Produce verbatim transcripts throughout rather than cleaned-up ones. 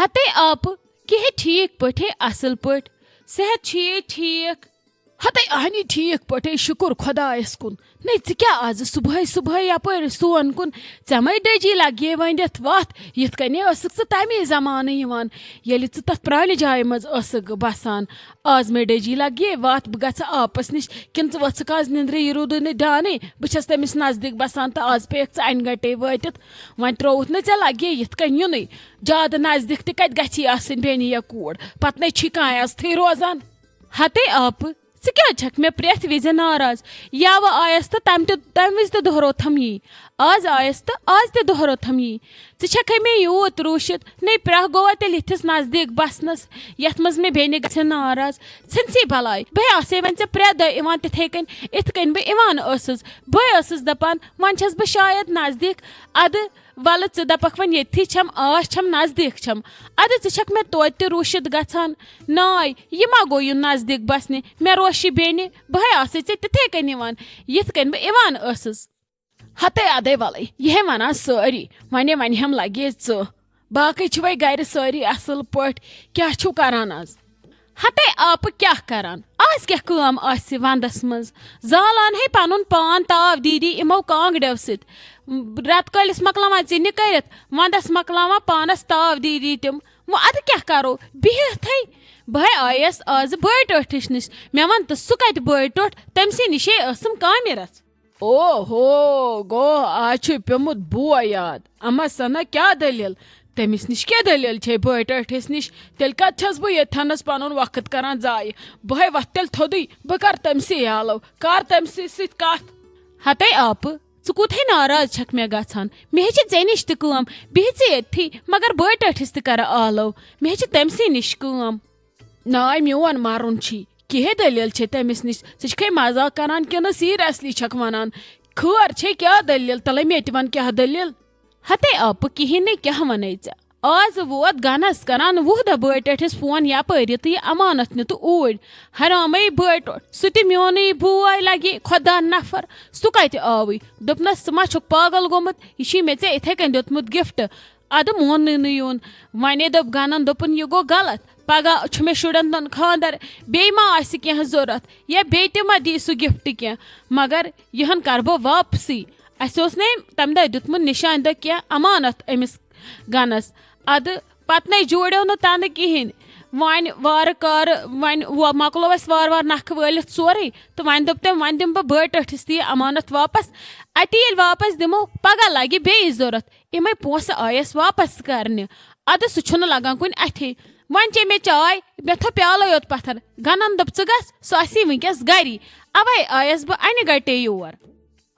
ہتے آپہٕ، کیٛاہ ٹھیٖک پٲٹھۍ، اصل پٲٹھۍ، صحت چھُیے ٹھیٖک؟ ہتے اہنی، ٹھیٖک پٲٹھۍ، شُکُر خۄدایس کُن۔ نے، ژٕ کیٛاہ آزٕ صُبحٲے صُبحٲے یپٲرۍ سون کُن؟ ژےٚ مَے ڈٔجی لگیے وۄنۍ یتھ وتھ؟ یِتھ کٔنۍ ٲسٕکھ ژٕ تمے زمانہٕ یِوان، ییٚلہِ ژٕ تتھ پرانہِ جایہِ منٛز ٲسٕکھ بسان۔ آز مےٚ ڈٔجی لگیے وتھ، بہٕ گژھٕ آپس نِش، کِنہٕ ژٕ ؤژھٕکھ آز نِندرِ، یہِ روٗدُے نہٕ دیانٕے؟ بہٕ چھس تٔمِس نزدیٖک بسان تہٕ آز پیٚیَکھ ژٕ انہِ گٹے وٲتِتھ۔ وۄنۍ ترٛووُتھ نہٕ ژےٚ لگے یِتھ کٔنۍ یُنُے۔ زیادٕ نزدیٖک تہِ کتہِ گژھی آسٕنۍ بیٚنہِ یا کوٗر؟ پتہٕ نے چھی کانٛہہ عزتھٕے روزان۔ ہتے آپہٕ، ژٕ کیٛازِ چھکھ مےٚ پرٛٮ۪تھ وِزِ ناراض؟ یاوٕ آیس تہٕ تمہِ تہِ، تمہِ وِزِ تہِ دۄہروتھم یی۔ آز آیس تہٕ آز تہِ دۄہروتھم یی۔ ژٕ چھکھے مےٚ یوٗت روٗشِتھ، نے پرٛاہ گوٚوا تیٚلہِ یِتھِس نزدیٖک بسنس، یتھ منٛز مےٚ بیٚنہِ گژھِ ناراض؟ ژھٕنسٕے بلاے، بہٕ آسے وۄنۍ ژےٚ پرٛٮ۪تھ دۄہ یِوان تِتھے کٔنۍ، یِتھ کٔنۍ بہٕ یِوان ٲسٕس۔ بہٕ ٲسٕس دپان، وۄنۍ چھس بہٕ شاید نزدیٖک، ادٕ ولہٕ ژٕ دپکھ وۄنۍ ییٚتھی چھم، آش چھم، نزدیٖک چھم۔ ادٕ ژٕ چھکھ مےٚ توتہِ تہِ روٗشِتھ گژھان۔ ناے، یہِ ما گوٚو یُن نزدیٖک بسنہِ؟ مےٚ روشہِ بیٚنہِ، بہے آسے ژےٚ تِتھے کٔنۍ یِوان، یِتھ کٔنۍ بہٕ یِوان ٲسٕس۔ ہتے ادے ولے، یِہے ونان سٲری، ونے ونہِ ہم لگے ژٕ۔ باقٕے چھِوے گرِ سٲری اصل پٲٹھۍ، کیٛاہ چھِو کران از؟ ہتے آپہٕ، کیٛاہ کران؟ آز کیٛاہ کٲم آسہِ ونٛدس منٛز؟ زالان ہے پنُن پان تاو دیٖدی یِمو کانٛگڑیو سۭتۍ۔ رٮ۪تہٕ کٲلِس مۄکلاوان ژِنہِ کٔرِتھ، ونٛدس مۄکلاوان پانس تاو دیٖدی تِم۔ وۄنۍ ادٕ کیٛاہ کرو؟ بِہِتھٕے۔ بہٕ ہے آیس آز بٲے ٹٲٹھِس نِش۔ مےٚ ووٚن، تہٕ سُہ کتہِ بٲے ٹوٹھ؟ تٔمۍ سٕے نِشے ٲسٕم کامہِ رژھ۔ او ہو، گوٚو آز چھُ پیوٚمُت بوے یاد۔ اما سنا، کیٛاہ دٔلیٖل؟ تٔمِس نِش کیٛاہ دٔلیٖل چھے بٲے ٹٲٹھِس نِش؟ تیٚلہِ کتھ چھَس بہٕ ییٚتھٮ۪نَس پنُن وقت کران ضایع؟ بہٕ ہے وۄتھٕ تیٚلہِ تھوٚدُے، بہٕ کرٕ تٔمۍ سٕے آلو، کر تٔمۍ سٕے سۭتۍ کتھ۔ ہتے آپہٕ، ژٕ کوٗتاہ ناراض چھکھ مےٚ گژھان؟ مےٚ ہے چھِ ژےٚ نِش تہِ کٲم، بِہِتھ ژٕ ییٚتھی، مگر بٲے ٹٲٹھِس تہِ کرٕ آلو، مےٚ ہے چھِ تٔمۍ سٕے نِش کٲم۔ ناے، میون مرُن چھی۔ کیٛاہ دٔلیٖل چھے تٔمِس نِش؟ ژٕ چھکھے مزاق کران کِنہٕ seriously چھکھ ونان؟ خٲر چھے، کیٛاہ دٔلیٖل؟ تلے مےٚ تہِ ون کیٛاہ دٔلیٖل۔ ہتے آپہٕ، کِہیٖنۍ نہٕ، کیٛاہ ونے ژےٚ؟ آز ووت گنس کران وُہ دۄہ بٲے ٹٲٹھِس فون یپٲرۍ تہٕ یہِ امانت نیُتہٕ اوٗرۍ۔ حرامے بٲے ٹوٹھ، سُہ تہِ میونٕے بوے لگہِ خۄدا نفر۔ سُہ کتہِ آوٕے؟ دوٚپنس، ژٕ ما چھُکھ پاگل گوٚمُت؟ یہِ چھُے مےٚ ژےٚ یِتھے کٔنۍ دیُتمُت gift۔ ادٕ موننٕے نہٕ یُن۔ ونے دوٚپ گنن، دوٚپُن، یہِ گوٚو غلط۔ پگاہ چھُ مےٚ شُرٮ۪ن دۄن خاندر، بیٚیہِ ما آسہِ کینٛہہ ضوٚرتھ یا بیٚیہِ تہِ ما دی سُہ gift کینٛہہ؟ مگر یِہن کرٕ بہٕ واپسٕے۔ اسہِ اوس نے تمہِ دۄہ دیُتمُت نشانہِ دۄہ کینٛہہ امانت أمِس گنس۔ ادٕ پتہٕ نے جوڑیو نہٕ تنہٕ کِہینۍ۔ وۄنۍ وارٕ کارٕ، وۄنۍ و-، مۄکلو اسہِ وارٕ وارٕ نکھٕ وٲلِتھ سورُے، تہٕ وۄنۍ دوٚپ تٔمۍ، وۄنۍ دِمہٕ بہٕ بٲے ٹٲٹھِس تہِ یہِ امانت واپس۔ اتی ییٚلہِ واپس دِمو، پگاہ لگہِ بیٚیہِ ضوٚرتھ۔ یِمے پونٛسہٕ آیس واپس کرنہِ۔ ادٕ سُہ چھُنہٕ لگان کُنہِ اتھے۔ وۄنۍ چے مےٚ چاے، مےٚ تھوٚو پیالے یوت پتھر۔ گنن دوٚپ، ژٕ گژھ، سُہ آسی وٕنکیٚس گری۔ اوے آیس بہٕ انہِ گٹے یور۔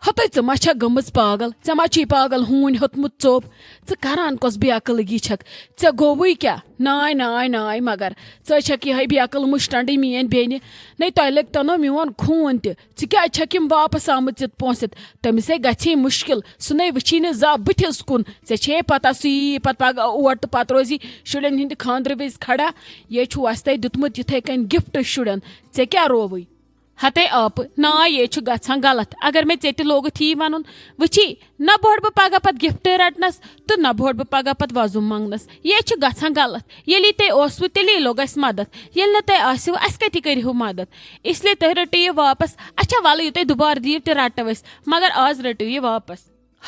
ہتے، ژٕ ما چھکھ گٔمٕژ پاگل؟ ژےٚ ما چھُے پاگل ہوٗنۍ ہیوٚتمُت ژوٚپ؟ ژٕ کران کۄس بے عقلگی چھکھ؟ ژےٚ گوٚوُے کیٛاہ؟ ناے، ناے، ناے، مگر ژٕ چھکھ یِہے بے عقل مُشٹنڈٕے میٲنۍ بیٚنہِ۔ نے تۄہہِ لٔگۍ تنو میون خوٗن تہِ۔ ژٕ کیٛازِ چھکھ یِم واپس آمٕژ یِتھ پونٛسہٕ؟ تٔمِس ہے گژھِ ہے مُشکل، سُہ نے وٕچھی نہٕ زانٛہہ بٕتھِس کُن۔ ژےٚ چھے پتہ، سُہ یی پتہٕ پگاہ اور تہٕ پتہٕ روزی شُرٮ۪ن ہٕنٛدِ خانٛدرٕ وِزِ کھڑا۔ یے چھُ وۄستَے دیُتمُت یِتھے کٔنۍ gift شُرٮ۪ن۔ ژےٚ کیٛاہ رووٕے؟ ہتے آپہٕ، نا، یے چھُ گژھان غلط۔ اگر مےٚ ژےٚ تہِ لوگُتھ یی ونُن، وٕچھی، نہ بوڑ بہٕ پگاہ پتہٕ gift رٹنس تہٕ نہ بوڑ بہٕ پگاہ پتہٕ وۄزُم منگنس۔ یے چھُ گژھان غلط۔ ییٚلی تۄہہِ اوسوٕ، تیٚلی لوٚگ اسہِ مدد۔ ییٚلہِ نہٕ تۄہہِ آسِوٕ، اسہِ کتہِ کٔرِہِو مدد؟ اس لیے تُہۍ رٔٹِو یہِ واپس۔ اچھا، ولہٕ، یہِ تُہۍ دُبارٕ دِیِو، تہِ رٹو أسۍ، مگر آز رٔٹِو یہِ واپس۔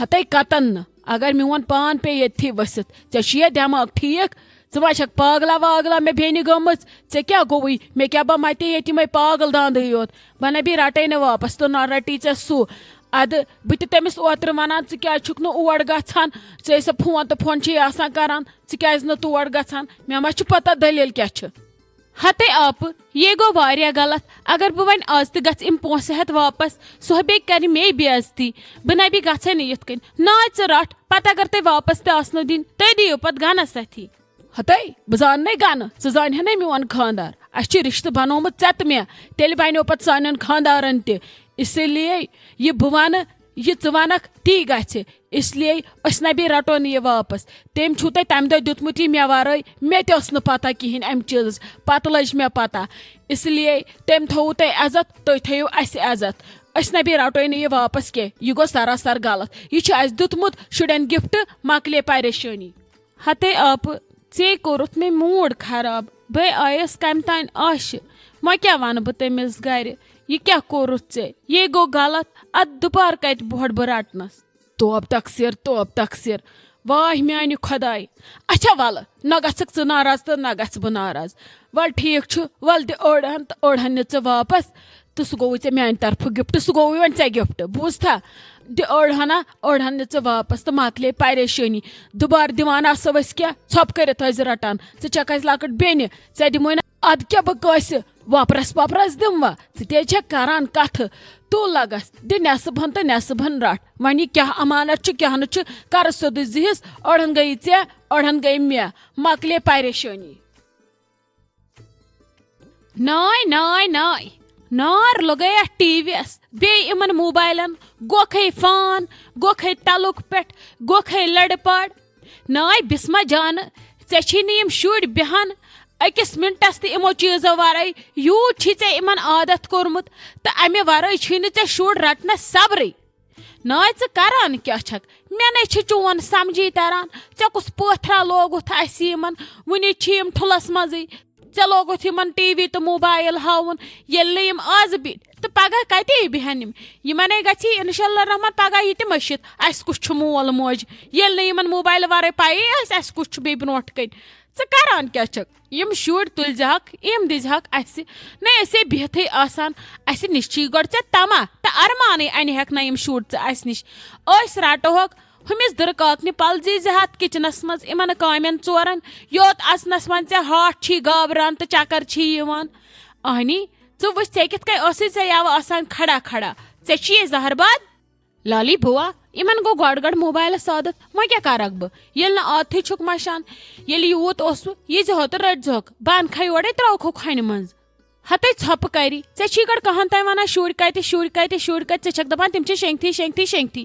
ہتے کتن نہٕ، اگر میون پان پیٚیہِ ییٚتھی ؤسِتھ، ژےٚ چھُیا دٮ۪ماغ ٹھیٖک؟ ژٕ ما چھکھ پاگلا واگلا مےٚ بیٚنہِ گٔمٕژ؟ ژےٚ کیٛاہ گوٚوُے؟ مےٚ کیٛاہ، بہٕ متے ییٚتہِ یِمے پاگل داندٕے یوت۔ بہٕ نہ بیٚیہِ رٹے نہٕ واپس تہٕ نہ رٹی ژےٚ سُہ۔ ادٕ بہٕ تہِ تٔمِس اوترٕ ونان، ژٕ کیٛازِ چھُکھ نہٕ اور گژھان؟ ژےٚ ٲسۍ فون تہٕ فون چھے آسان کران، ژٕ کیٛازِ نہٕ تور گژھان؟ مےٚ ما چھُ پتہ دٔلیٖل کیٛاہ چھِ۔ ہتے آپہٕ، یے گوٚو واریاہ غلط۔ اگر بہٕ وۄنۍ آز تہِ گژھٕ یِم پونٛسہٕ ہٮ۪تھ واپس، سُہ بیٚیہِ کرِ مے بے عزتی۔ بہٕ نہ بیٚیہِ گژھے نہٕ یِتھ کٔنۍ۔ ناے، ژٕ رٹھ، پتہٕ اگر تۄہہِ واپس تہِ آسنو دِنۍ، تُہۍ دِیِو پتہٕ گنس اَتھی۔ ہتے، بہٕ زانہٕ نے گنہٕ، ژٕ زانہٕ نے میون خاندار۔ اسہِ چھُ رشتہٕ بنومُت ژےٚ تہٕ مےٚ، تیٚلہِ بنیو پتہٕ سانٮ۪ن خاندارن تہِ۔ اسی لیے یہِ بہٕ ونہٕ، یہِ ژٕ ونکھ، تی گژھِ۔ اس لیے أسۍ نہ بیٚیہِ رٹو نہٕ یہِ واپس۔ تٔمۍ چھُو تۄہہِ تمہِ دۄہ دیُتمُت یہِ مےٚ ورٲے، مےٚ تہِ ٲس نہٕ پتہ کِہینۍ امہِ چیٖزٕچ، پتہٕ لٔج مےٚ پتہ۔ اس لیے تٔمۍ تھوٚوُ تۄہہِ عزت، تُہۍ تھٲیِو اسہِ عزت۔ أسۍ نہ بیٚیہِ رٹوے نہٕ یہِ واپس کینٛہہ، یہِ گوٚو سراسر غلط۔ یہِ چھُ اسہِ دیُتمُت شُرٮ۪ن gift، مۄکلے پریشٲنی۔ ہتے آپہٕ، ژے کوٚرُتھ مےٚ موٗڈ خراب۔ بہٕ آیس کمہِ تانۍ آشہِ۔ وۄنۍ کیٛاہ ونہٕ بہٕ تٔمِس گرِ؟ یہِ کیٛاہ کوٚرُتھ ژےٚ؟ یے گوٚو غلط۔ ادٕ دُبارٕ کتہِ بۄہڑٕ بہٕ رٹنس؟ توب تقصیر، توب تقصیر۔ واے میانہِ خۄداے۔ اچھا ولہٕ، نہ گژھکھ ژٕ ناراض تہٕ نہ گژھٕ بہٕ ناراض۔ ول ٹھیٖک چھُ، ول دِ أڑ ہن تہٕ أڑ ہن نہِ ژٕ واپس۔ تہٕ سُہ گوٚوُے ژےٚ میانہِ طرفہٕ گفٹ، سُہ گوٚوُے وۄنۍ ژےٚ گفٹ، بوٗزتھا؟ دِ أڑ ہنا، أڑ ہن نہِ ژٕ واپس تہٕ مۄکلے پریشٲنی۔ دُبارٕ دِوان آسو أسۍ کیٛاہ؟ ژھۄپہٕ کٔرِتھ ٲسۍ رٹان۔ ژٕ چھکھ اَسہِ لۄکٕٹ بیٚنہِ، ژےٚ دِموے نہٕ۔ ادٕ کیٛاہ بہٕ کٲنٛسہِ وۄپرس پۄپرس دِمہٕ وا؟ ژٕ تہِ چھکھ کران کتھٕ۔ تُل لگس، دِ نٮ۪صٕب ہن تہٕ نٮ۪صٕب ہن رٹھ۔ وۄنۍ یہِ کیٛاہ امانت چھُ، کیٛاہ نہٕ چھُ، کرٕ سیوٚدُے زِہِس۔ أڑ ہن گٔیی ژےٚ، أڑ ہن گٔیی مےٚ۔ مۄکلے پریشٲنی۔ ناے، ناے، ناے۔ نار لگٲیتھ ٹی وی یس، بیٚیہِ یِمن موبایلن۔ گوکھے فان، گوکھے تلُک پٮ۪ٹھ، گوکھے لڑِ پڑ۔ ناے بسمہ جانہٕ، ژےٚ چھی نہٕ یِم شُرۍ بیہان أکِس منٹس تہِ یِمو چیٖزو ورٲے۔ یوٗت چھی ژےٚ یِمن عادت کوٚرمُت، تہٕ امہِ ورٲے چھی نہٕ ژےٚ شُر رٹنس صبرٕے۔ ناے ژٕ کران کیٛاہ چھکھ؟ مےٚ نے چھُ چون سمجھی تران۔ ژےٚ کُس پٲتھرا لوگُتھ اسہِ یِمن؟ وُنہِ چھِ یِم ٹھُلس منٛزٕے۔ ژےٚ لوگُتھ یِمن ٹی وی تہٕ موبایل ہاوُن۔ ییٚلہِ نہٕ یِم آز بیٚہن تہٕ پگاہ کتے بیٚہن یِم؟ یِمنے گژھی انشاء اللہ الرحمن پگاہ یہِ تہِ مٔشِتھ، اسہِ کُس چھُ مول موج، ییٚلہِ نہٕ یِمن موبایل ورٲے پیی آسہِ اسہِ کُس چھُ بیٚیہِ برونٹھ کنہِ۔ ژٕ کران کیٛاہ چھکھ؟ یِم شُرۍ تُلۍ زِہکھ، یِم دِزِہکھ اسہِ۔ نے أسے بِہتھٕے آسان، اسہِ نِش چھی گۄڈٕ ژےٚ طمع تہٕ ارمانٕے انہِ ہیکھ نہ یِم شُرۍ ژٕ اسہِ نِش۔ أسۍ رٹہوکھ ہُمِس دٕرٕ کاکنہِ پلزی زِ ہتھ کچنس منٛز یِمن کامٮ۪ن ژورن، یوت اژنس منٛز ژےٚ ہاٹھ چھی گابران تہٕ چکر چھی یِوان۔ اہنی، ژٕ وٕچھ ژےٚ کِتھ کٔنۍ ٲسٕے ژےٚ یوٕ آسان کھڑا کھڑا۔ ژےٚ چھی یہِ زہر باد؟ لالی بوا، یِمن گوٚو گۄڈٕ گۄڈٕ موبایلس عادت، وۄنۍ کیٛاہ کرکھ بہٕ؟ ییٚلہِ نہٕ عادتھٕے چھُکھ مشان، ییٚلہِ یوٗت اوسُکھ، یہِ زِہو تہٕ رٔٹۍ زِہوکھ، بہٕ انکھا یورے ترٛاوکھو کھۄنہِ منٛز۔ ہتے ژھۄپہٕ کری، ژےٚ چھی گۄڈٕ کہن تام ونان شُرۍ کتہِ، شُرۍ کتہِ، شُرۍ کتہِ، ژےٚ چھکھ دپان تِم چھِ شینگتھٕے، شینگتھٕے، شینگتھٕے۔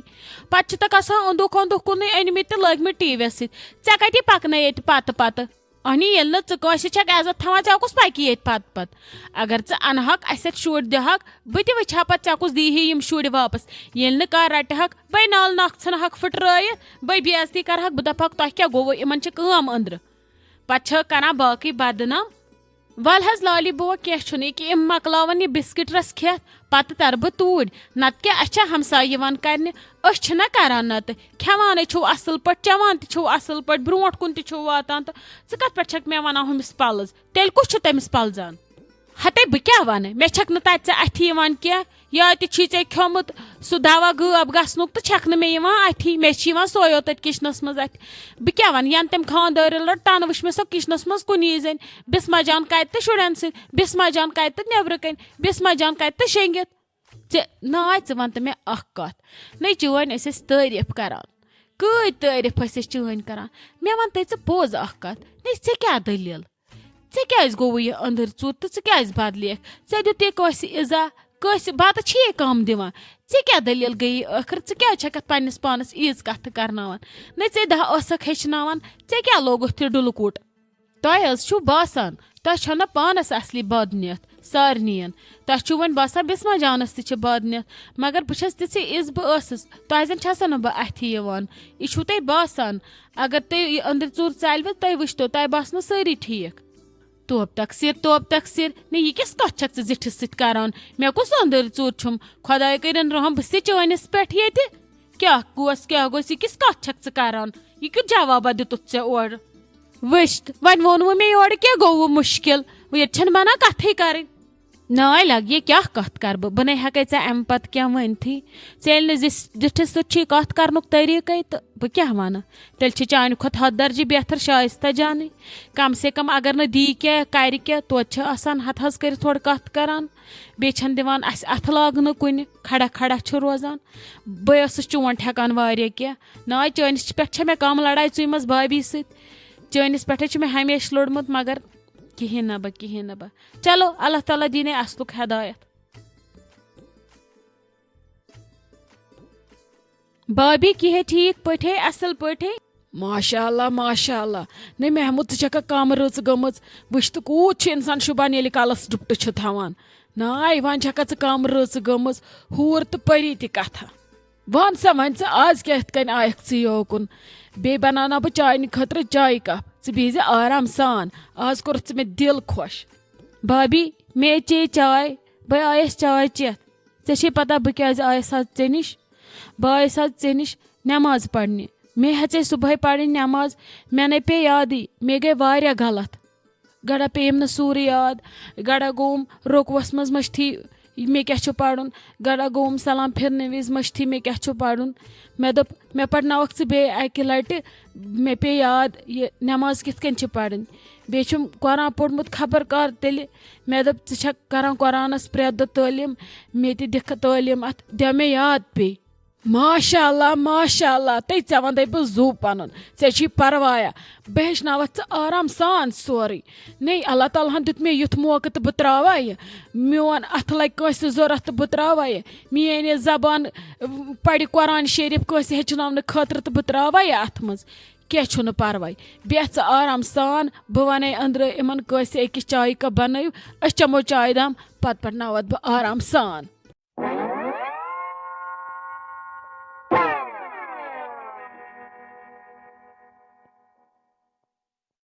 پتہٕ چھِ تکھ آسان اوٚندُک اوٚندُک کُنُے أنمٕتۍ تہٕ لٲگمٕتۍ ٹی وی یس سۭتۍ۔ ژےٚ کتی پکنٲے ییٚتہِ پتہٕ پتہٕ؟ اہنی، ییٚلہِ نہٕ ژٕ کٲنٛسہِ چھکھ عزت تھاوان، ژےٚ کُس پکہِ ییٚتہِ پتہٕ پتہٕ؟ اگر ژٕ انہٕ ہاکھ اسہِ اتھِ شُرۍ دِہاکھ، بہٕ تہِ وٕچھِ ہا پتہٕ ژےٚ کُس دی ہے یِم شُرۍ واپس۔ ییٚلہِ نہٕ کانٛہہ رٹہِ ہاکھ، بے نال نکھ ژھٕنہٕ ہاکھ پھٕٹرٲیِتھ، بے بے عزتی کرٕ ہاکھ، بہٕ دپہٕ ہاکھ تۄہہِ کیٛاہ گوٚوٕ، یِمن چھِ کٲم أنٛدرٕ۔ پتہٕ چھِ کران باقٕے بدنام۔ ول حظ لالی بوا، کینٛہہ چھُنہٕ، یہِ کہِ یِم مۄکلاون یہِ بسکٹ رس کھٮ۪تھ، پتہٕ ترٕ بہٕ توٗرۍ۔ نتہٕ کیٛاہ، اسہِ چھا ہمسایہِ یِوان کرنہِ؟ أسۍ چھِنہ کران نتہٕ؟ کھٮ۪وانٕے چھِو اصل پٲٹھۍ، چٮ۪وان تہِ چھِو اصل پٲٹھۍ، برونٛٹھ کُن تہِ چھِو واتان، تہٕ ژٕ کتھ پٮ۪ٹھ چھکھ مےٚ ونان ہُمِس پلٕز؟ تیٚلہِ کُس چھُ تٔمِس پلزان؟ ہتے بہٕ کیٛاہ ونہٕ، مےٚ چھکھ نہٕ تتہِ ژےٚ اتھِ یِوان کینٛہہ۔ یا تہِ چھی ژےٚ کھیومُت سُہ دوا غٲب گژھنُک تہٕ چھکھ نہٕ مےٚ یِوان اتھی، مےٚ چھِ یِوان سۄے یوت تتہِ کچنس منٛز اتھِ۔ بہٕ کیٛاہ ونہٕ، ینہٕ تٔمۍ خانٛدٲرۍ لٔٹ تنہٕ وٕچھ مےٚ سۄ کچنس منٛز کُنی زٔنۍ، بسمہ جان کتہِ تہٕ شُرٮ۪ن سۭتۍ، بسمہ جان کتہِ تہٕ نیبرٕ کنہِ، بسمہ جان کتہِ تہٕ شینگِتھ۔ ژےٚ ناے، ژٕ ون تہٕ مےٚ اکھ کتھ، نے چٲنۍ ٲسۍ أسۍ تعریف کران، کۭتۍ تعریف ٲسۍ أسۍ چٲنۍ کران۔ مےٚ ون تہٕ ژٕ پوٚز اکھ کتھ، نے ژےٚ کیٛاہ دٔلیٖل؟ ژےٚ کیٛازِ گوٚوُے یہِ أنٛدٕرۍ ژوٗر تہٕ ژٕ کیٛازِ بدلیکھ؟ ژےٚ دیُت یہِ کٲنٛسہِ اِزا؟ کٲنٛسہِ بتہٕ چھِ یہِ کم دِوان؟ ژےٚ کیٛاہ دٔلیٖل گٔیی ٲخٕر؟ ژٕ کیٛازِ چھکھ اتھ پننِس پانس ییٖژ کتھٕ کرناوان؟ نے ژےٚ دَہ ٲسکھ ہیٚچھناوان، ژےٚ کیٛاہ لوگُتھ تہِ ڈُلہٕ کوٚٹ؟ تۄہہِ حظ چھُو باسان، تۄہہِ چھو نہٕ پانس اصلی بدنیت سارنِین۔ تۄہہِ چھُو وۄنۍ باسان بسمہ جانس تہِ چھِ بدنیت، مگر بہٕ چھس تِژھٕے یِژھ بہٕ ٲسٕس، تۄہہِ زن چھسو نہٕ بہٕ اتھِ یِوان۔ یہِ چھُو تۄہہِ باسان، اگر تُہۍ یہِ أنٛدرۍ ژوٗر ژلوٕ، تُہۍ وٕچھتو، تۄہہِ باسنو سٲری ٹھیٖک۔ توب تقصیر، توب تقصیر۔ نہ، یہِ کِس کتھ چھکھ ژٕ زِٹھِس سۭتۍ کران؟ مےٚ کُس أنٛدرۍ ژوٗر چھُم؟ خۄداے کٔرِن رحم، بہٕ سہِ چٲنِس پٮ۪ٹھ ییٚتہِ۔ کیٛاہ گوس، کیٛاہ گوس، یہِ کِس کتھ چھکھ ژٕ کران؟ یہِ کیُتھ جوابا دیُتُتھ ژےٚ اورٕ؟ وٕچھ، وۄنۍ ووٚنوٕ مےٚ یورٕ کیٛاہ گوٚوٕ مُشکل؟ وۄنۍ ییٚتہِ چھَنہٕ بنان کتھٕے کرٕنۍ۔ ناے لگ، یہِ کیٛاہ کتھ کرٕ بہٕ؟ بہٕ نے ہٮ۪کے ژےٚ امہِ پتہٕ کینٛہہ ؤنتھٕے۔ ژےٚ ییٚلہِ نہٕ زِس-، زِٹھِس سۭتۍ چھی کتھ کرنُک طریٖقے، تہٕ بہٕ کیٛاہ ونہٕ؟ تیٚلہِ چھِ چانہِ کھۄتہٕ ہتھ درجہِ بہتر شایستہ جانٕے۔ کم سے کم اگر نہٕ دی کینٛہہ، کرِ کینٛہہ، توتہِ چھِ آسان ہتھ ہز کٔرِتھ تھوڑا کتھ کران۔ بیٚیہِ چھَنہٕ دِوان اَسہِ اَتھٕ لاگنہٕ کُنہِ، کھڑا کھڑا چھِ روزان۔ بہٕ ٲسٕس چون ٹھٮ۪کان واریاہ کینٛہہ۔ ناے، چٲنِس پٮ۪ٹھ چھےٚ مےٚ کم لڑایہِ ژٕے منٛز بھابھی سۭتۍ۔ چٲنِس پٮ۪ٹھے چھُ مےٚ ہمیشہِ لوٚڑمُت، مگر کِہیٖنۍ نہ بہٕ، کِہیٖنۍ نہ بہٕ۔ چلو، اللہ تعالیٰ دِیٖنے اَصلُک ہدایت۔ بھابھی، کِہے ٹھیٖک پٲٹھے، اَصٕل پٲٹھے؟ ماشاء اللہ، ماشاء اللہ۔ نہ محمود، ژٕ چھکھا کم رٕژ گٔمٕژ؟ وٕچھ تہٕ کوٗت چھُ انسان شوٗبان ییٚلہِ کلس ڈُپٹہٕ چھُ تھاوان۔ ناے، وۄنۍ چھکھا ژٕ کم رٕژ گٔمٕژ؟ حوٗر تہٕ پٔری تہِ کتھا۔ وَن سا وۄنۍ، ژٕ آز کیٛاہ یِتھ کٔنۍ آیکھ ژٕ یوکُن؟ بیٚیہِ بناونا بہٕ چانہِ خٲطرٕ چایہِ کپ۔ ژٕ بیٚہزِ آرام سان۔ آز کوٚرُتھ ژٕ مےٚ دِل خۄش۔ بابی، مےٚ چے چاے، بہٕ آیس چاے چٮ۪تھ۔ ژےٚ چھے پتہ بہٕ کیازِ آیس آز ژےٚ نِش؟ بہٕ آیس آز ژےٚ نِش نٮ۪ماز پرنہِ۔ مےٚ ہیٚژے صبحٲے پرٕنۍ نٮ۪ماز، مےٚ نے پیٚیہِ یادٕے، مےٚ گٔے واریاہ غلط۔ گڑا پیٚیِم نہٕ سورُے یاد، گڑا گوٚوُم رُکوَس منٛز مٔشتھٕے مےٚ کیٛاہ چھُ پرُن، گڑا گوٚوُم سلام پھِرنہٕ وِزِ مٔشتھٕے مےٚ کیٛاہ چھُ پرُن۔ مےٚ دوٚپ، مےٚ پرناوکھ ژٕ بیٚیہِ اکہِ لٹہِ، مےٚ پیٚیہِ یاد یہِ نٮ۪ماز کِتھ کٔنۍ چھِ پرٕنۍ۔ بیٚیہِ چھُم قرآن پوٚرمُت خبر کر تیٚلہِ۔ مےٚ دوٚپ، ژٕ چھکھ کران قرآنس پرٛٮ۪تھ دۄہ تعلیٖم، مےٚ تہِ دِکھ تعلیٖم اتھ، دِ مےٚ یاد پیٚیہِ۔ ماشاء اللہ، ماشاء اللہ، تٔے ژےٚ وَندَے بہٕ زُو پَنُن، ژےٚ چھُے پَروایا، بہٕ ہیٚچھناوَتھ ژٕ آرام سان سورُے۔ نے، اللہ تعالیٰ ہَن دیُت مےٚ یُتھ موقعہٕ تہٕ بہٕ ترٛاوَے یہِ۔ میون اَتھٕ لَگہِ کٲنٛسہِ ضوٚرَتھ تہٕ بہٕ ترٛاوَے یہِ۔ میٛٲنۍ یہِ زبان، اۭں، پَرِ قرآن شریٖف کٲنٛسہِ ہیٚچھناونہٕ خٲطرٕ تہٕ بہٕ ترٛاوَے یہِ اَتھ منٛز۔ کینٛہہ چھُنہٕ پَرواے، بیٚہہ ژٕ آرام سان، بہٕ وَنَے أنٛدرٕ یِمَن کٲنٛسہِ أکِس چایہِ کَپ بَنٲیِو، أسۍ چَمو چایہِ دام، پَتہٕ پَرناوَتھ بہٕ آرام سان۔